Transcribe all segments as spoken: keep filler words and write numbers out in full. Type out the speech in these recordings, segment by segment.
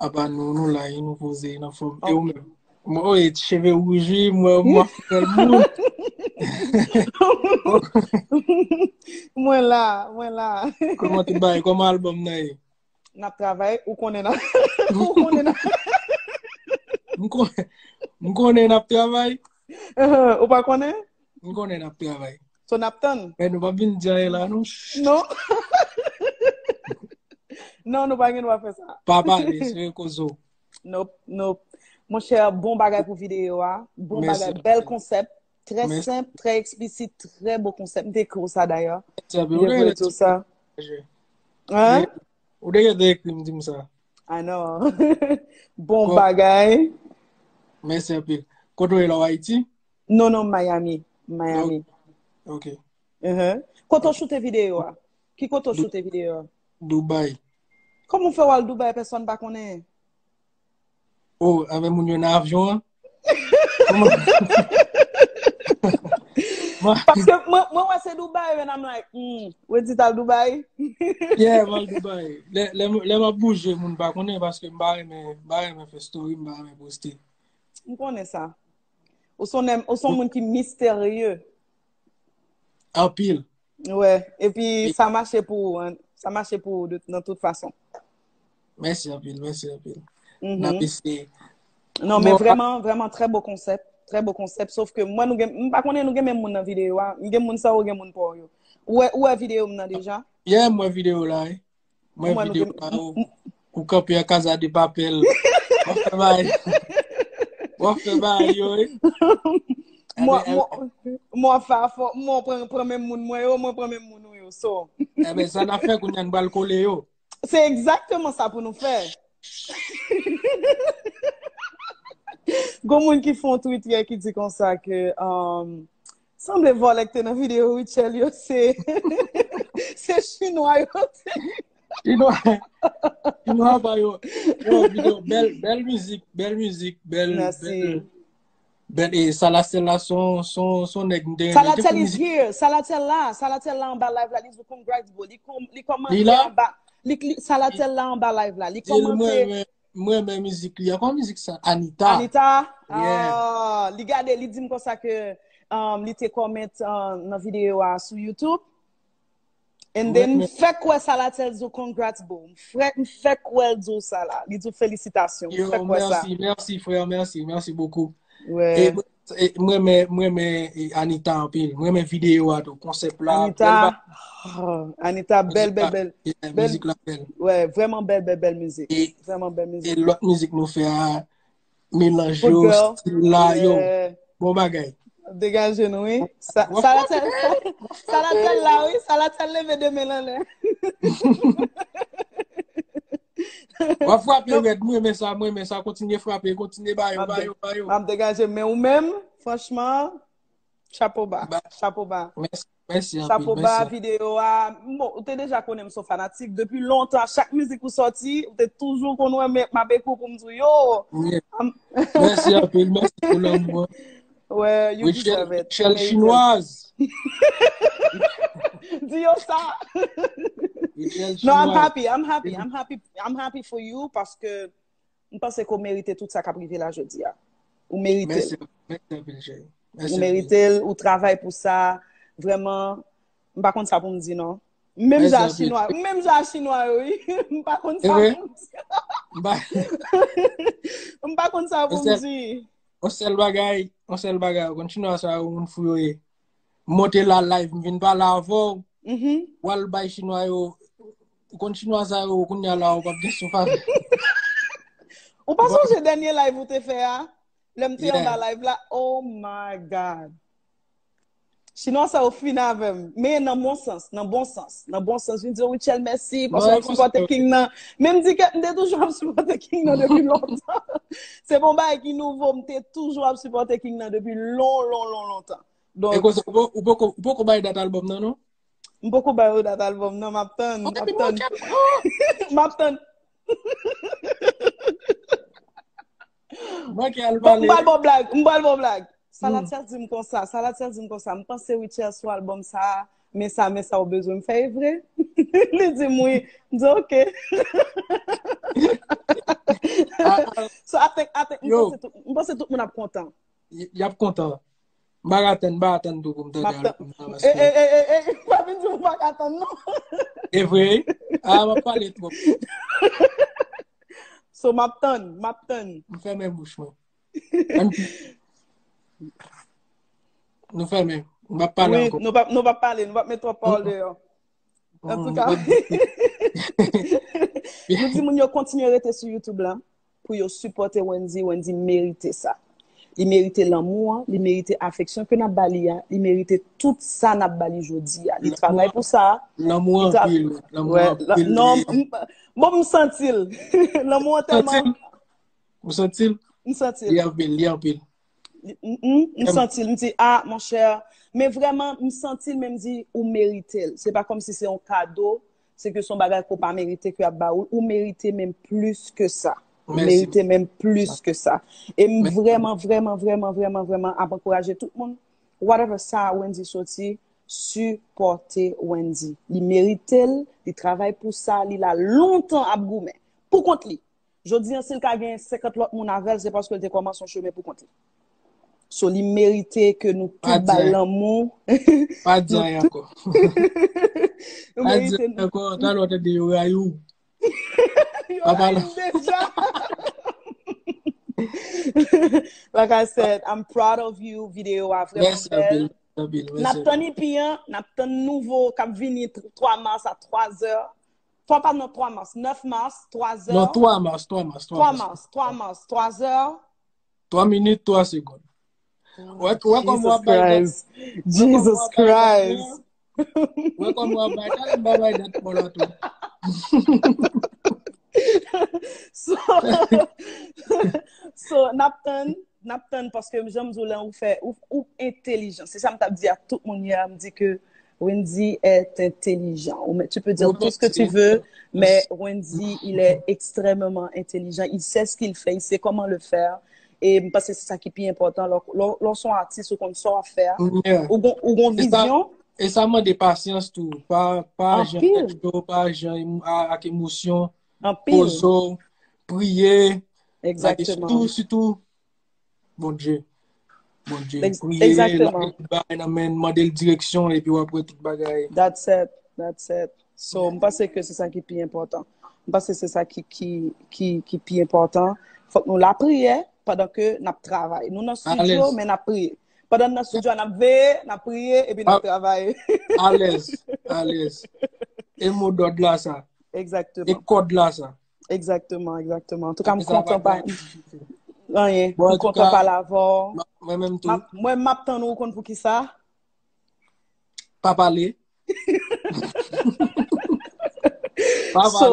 Apa nou, nou la, e nou poze, n anfòm. E ou menm? Mwen, oh, e cheve wouj, wi, mwen, mwen fè moun. Mwen la, mwen la. Kòman tout bagay? Kòman albòm nan ye? N ap travay, ou konnen n ap, ou konnen n ap. M kon-, m konnen n ap travay. Ou pa konnen? M konnen n ap travay. So n ap tann. Men nou pa vin di anyen la, non. Non. Non, nou pa gen dwa fè sa. Pa pale, se kozo. Nope, nope. Monchè, bon bagay pou videyo a. Bon bagay, bèl konsèp. Trè senp, trè eksplisit, trè bo konsèp. M te ekri w sa dayè. M te voye di w sa. Hein? Ou te gentan ekri m, di m sa. Ah non. Bon bagay. Mèsi anpil. Kote w ye la, w Ayiti? Non, non, Miami. Miami. Ok. Kote w choute videyo a? Ki kote w choute videyo a? Dubai. Kòman w fè w al Dubai, pèsonn pa konnen? Oh, avè moun yo nan avyon an? Paske mwen, mwen wè se Dubai, and I'm like, hmm, Wendy t al Dubai? Yeah, m al Dubai. Lè, lè, lè m ap bouje, moun pa konnen paske m pa renmen, m pa renmen fè story, m pa renmen poste. M konnen sa. Ou son, ou son moun ki misterye. Anpil. Wè, epi sa mache pou ou, hein. Sa mache pou ou de, nan tout fason. Mèsi anpil, mèsi anpil. N ap eseye. Non, men vrèman, vrèman, trè bo konsèp. Trè bo konsèp. Sof ke mwen, nou gen, m pa konnen nou gen menm moun nan videyo a. M gen moun sa, ou gen moun pa w yo. Ou wè, ou wè videyo m nan deja? Yeah, m wè videyo la, wi. Mwen videyo pa ou, ou kanpe an Casa de Papel. W ap fè bagay. W ap fè bagay yo, wi. Mwen, mwen, mwen fè afò, mwen pran, pran menm moun mwen yo, mwen pran menm moun ou yo, so. Eben, sa n ap fè kounye a, n pral kole yo. Se egzakteman sa pou nou fè. Gon moun ki fè yon tweet yè ki di konsa ke, um, sanble vòlè k te nan videyo Rutshelle yo, se, se chinwa yo te. Chinwa, chinwa pa yo. Yo, videyo, bèl, bèl mizik, bèl mizik, bèl, bèl, bèl, e Salatel la, son, son, son nèg m te renmen. Salatel is here. Salatel la, Salatel la anba live la, li di congrats, bro. Li kòm, li kòmante anba, li, li, Salatel la anba live la. Li kòmante. M renmen mizik li. Ankò mizik sa, Anita. Anita? Yeah. Ah, li gade, li di m konsa ke, um, li te kòmante, uh, nan videyo a sou YouTube. And then, m fèk wè Salatel di w congrats, bro. M fèk, m fèk wè l di w sa la. Li di w felisitasyon. M fèk wè sa. Yo, mèsi, mèsi, frè, mèsi, mèsi bokou. E, e m renmen, m renmen, e, Anita anpil. M renmen videyo a tou, konsèp la. Anita, bèl ba-, ah, Anita, bèl, bèl, bèl. Yeah, mizik la bèl. Wè, vrèman bèl, bèl, bèl mizik. Vrèman bèl mizik. E lòt mizik nou fè a, melanj yo, stil la, yo. Bon bagay. Degaje nou, wi. Sa, Salatel, Salatel la, wi. Salatel leve de men l anlè. W ap frape rèd, mwen renmen sa, mwen renmen sa. Kontinye frape, kontinye ba yo, ba yo, ba yo. M ap degaje, men ou menm, franchman, chapo ba, chapo ba. Mèsi, mèsi anpil, chapo ba, mèsi. Videyo a, bon, ou te deja konnen m se yon fanatik depi lontan. Chak mizik ou sòti, ou te toujou konn wè m, m ap ekri w pou m di w, yo. Mèsi anpil, mèsi pou lanmou an. Well, you deserve it. Rutshelle chinoise. Di yo sa. No, I'm happy, I'm happy, I'm happy, I'm happy for you paske m panse ke w merite tout sa k ap rive la jodi a. Ou merite l. Mèsi, mèsi anpil, cheri. Ou merite l, ou travay pou sa. Vrèman, m pa konn sa pou m di, non. Menm jan a chinwa, menm jan a chinwa yo, wi. M pa konn sa pou m di. M pa konn sa pou m di. Yon sèl bagay, yon sèl bagay, ou konn chinwa sa yo, moun fou yo ye. M monte la live, m vin pale avè w. W al bay chinwa yo, ou konn chinwa sa yo, kounye a la, ou p ap gen souf avè. Ou pa sonje dènye live ou te fè a? Lè m te anba live la, oh my God. Chinwa sa yo fin avè m. Men nan bon sans, nan bon sans, nan bon sans. Vin di, Rutshelle, mèsi, paske w ap sipòte King nan. Men m di ke m te toujou ap sipòte King nan depi lontan. Se pa yon bagay ki nouvo, m te toujou ap sipòte King nan depi lon, lon, lon, lontan. Donk, e konsa, ou po-, ou poko, ou poko bay dat albòm nan, non? M poko bay ou dat albòm nan, m ap tann, m ap tann. M ap tann. Manke al pale. Bon, m pral ba w blag, m pral ba w blag. Salatiel di m konsa, Salatiel di m konsa, m panse Rutshelle sou albòm sa, men sa, men sa ou bezwen m fè, e vre? Li di m wi. M di, ok. Yo, panse tout, m panse tout moun ap kontan. Y, y ap kontan. M pa ka tann, m pa ka tann tou pou m tande album nan, paske e, e, e, e, e, pa vin di m ou pa ka tann, non. E vre? A, m ap pale twòp. So, m ap tann, m ap tann. M fèmen bouch mwen. Ann, nou fèmen. M p ap pale ankò. Nou p ap, nou p ap pale, nou p ap met twòp pawòl deyò. Antouka, nou di moun yo kontinye rete sou YouTube la pou yo sipòte Wendy. Wendy merite sa. Li merite lanmou an, li merite afeksyon ke n ap ba li a, li merite tout sa n ap ba li jodi a. Li travay pou sa. Lanmou anpil, lanmou anpil. Non, bon, m santi l. Lanmou an tèlman. Ou santi l? M santi l. Li anpil, li anpil. M santi l, m di, ah, monchè. Men vrèman, m santi l, men m di, ou merite l. Se pa kòmsi se yon kado, se ke se yon bagay ke w pa merite ke y ap ba ou. Ou merite menm plis ke sa. Ou merite menm plis ke sa. E m vrèman, vrèman, vrèman, vrèman, vrèman ap ankouraje tout moun. Whatever sa Wendy soti, sipòte Wendy. Li merite l, li travay pou sa, li la lontan ap goumen. Pou kont li. Jodi an, si l ka gen senkant lòt moun avè l, se paske l te kòmanse yon chemen pou kont li. So, li merite ke nou tout ba l lanmou. Pa di anyen ankò. Pa di anyen ankò, talè w tande yo rayi w. Yo rayi m deja. Like I said, I'm proud of you. Videyo a vrèman bèl. N ap tann ipi an, n ap tann nouvo k ap vini twa mas a twa zè. Twa pa nan twa mas, nèf mas, twa zè. Non, twa mas, twa mas, twa mas. Twa mas, twa mas, twa zè. Twa minit, twa segonn. Wè, wè kòman w ap bay dat. Jesus Christ. Wè kòman w ap bay dat, m pa bay dat pou la tou. So, so, n ap tann, n ap tann paske jan m di w la, ou fè, ou, ou entelijan. Se sa m t ap di a tout moun yè, m di ke Wendy est intelligent. Ou, tu peux dire tout ce que tu veux, mais Wendy, il est extrêmement intelligent. Il sait ce qu'il fait, il sait comment le faire. E m panse se sa ki pi enpòtan. Lè, lè, lè w se yon atis, ou konn sa w ap fè a. Ou gon, ou gon vizyon. E sa mande pasyans tou. Pa, pa jan tèt cho, pa jan emo-, a, ak emosyon. Poze w, priye. Like, sitou, sitou, Bondye. Bondye. Priye, lage tout bagay nan men l, mande l direksyon, epi w ap wè tout bagay. That's it. That's it. So, m panse ke se sa ki pi enpòtan. M panse se sa ki, ki, ki, ki pi enpòtan. Fòk nou lapriyè pandan ke n ap travay. Nou nan estidyo, men n ap priye. Pandan n nan estidyo a, n ap veye, n ap priye, epi n ap travay. Alèz, alèz. E mo dòd la sa. E kòd la sa. Egzakteman, egzakteman. Antouka, m kontan pa anyen. M kontan pale avè w. Mwen menm tou. Mwen, m ap tann ou, ou konn poukisa? Pa pale. Pa pale. So,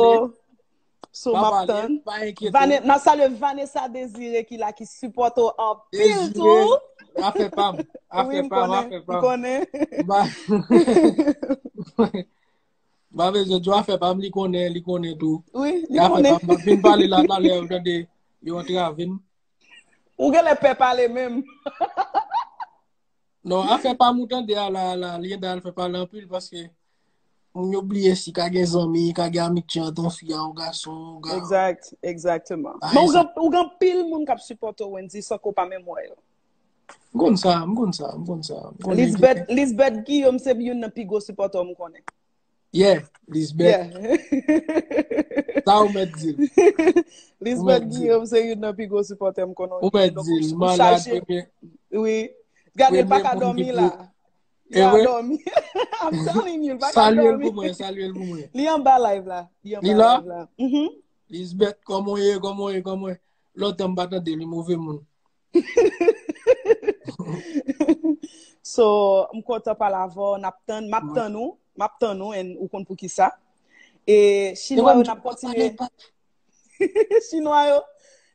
so, m ap tann. Pa enkyete. N ap salye Vanessa Désiré ki la, ki sipòte w anpil tou. Afè pa m. Afè pa m, afè pa m. Wi, m konnen, m konnen. M pa bezwen di w afè pa m, li konnen, li konnen tou. Wi, li konnen. Afè pa m, m ap vin pale la talè, ou tande, yo antrave m. Ou genlè pè pale menm. Non, afè pa m ou tande a la, la, li gen dwa al fè pale anpil paske moun yo bliye si ka gen zanmi, ka gen amitye ant yon fi a yon gason, yon gason. Egzak, egzakteman. Men ou gen, ou gen anpil moun k ap sipòte w, Wendy, san ke w pa menm wè yo. M konn sa, m konn sa, m konn sa. Lisbeth, Lisbeth Guillaume se youn nan pi gwo sipòtè w m konnen. Yeah, Lisbeth. Sa ou mèt di l. Lisbeth Guillaume se youn nan pi gwo sipòtè m konnen. Ou mèt di l, m malad premye. Wi. Gade, l pa ka dòmi la. Li a dòmi. I'm telling you, li pa ka dòmi. Salye l pou mwen, salye l pou mwen. Li anba live la. Li anba live la. Lisbeth, kòman w ye, kòman w ye, kòman w ye? Lontan m pa tande li, move moun. So, m kontan pale avè w, n ap tann, m ap tann ou, m ap tann ou, and ou konn poukisa. E Chinwa yo, n ap kontinye. Chinwa yo,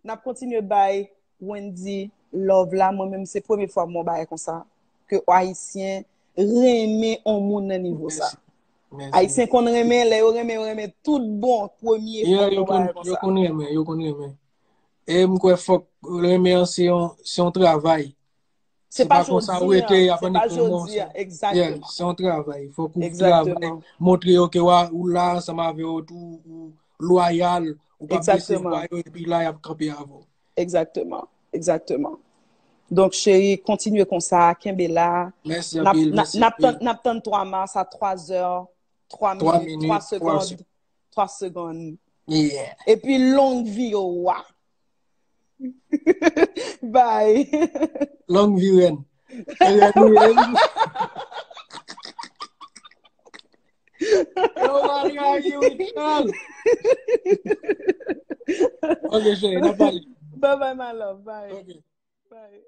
n ap kontinye bay Wendy love la. Mwen menm, se premye fwa m wè yon bagay konsa. Ke Ayisyen renmen yon moun nan nivo sa. Ayisyen konn renmen, lè yo renmen, yo renmen tout bon, premye fwa m wè yon bagay konsa. Yo konn renmen, yo konn renmen. E m kwè fòk renmen an se yon, se yon travay. Se pa konsa ou rete, y ap annik renmen w. Se yon travay. Fòk ou travay, montre yo ke w a, ou la ansanm avè yo tou, ou lwayal, ou p ap bese bra yo, epi la y ap kanpe avè w. Egzakteman. Exactement. Donk, cheri, kontinye konsa, kenbe la. Mèsi anpil, mèsi anpil. N ap tann twa mas a twa zè, twa minit, twa segond. Twa segond. Epi long vi yo wa. Bye. Long vi rèn. Rèn ou rèn. Yo, Maria, you will. Ok, cheri, n ap pale. Bye bye, my love. Bye. Ok. Bye.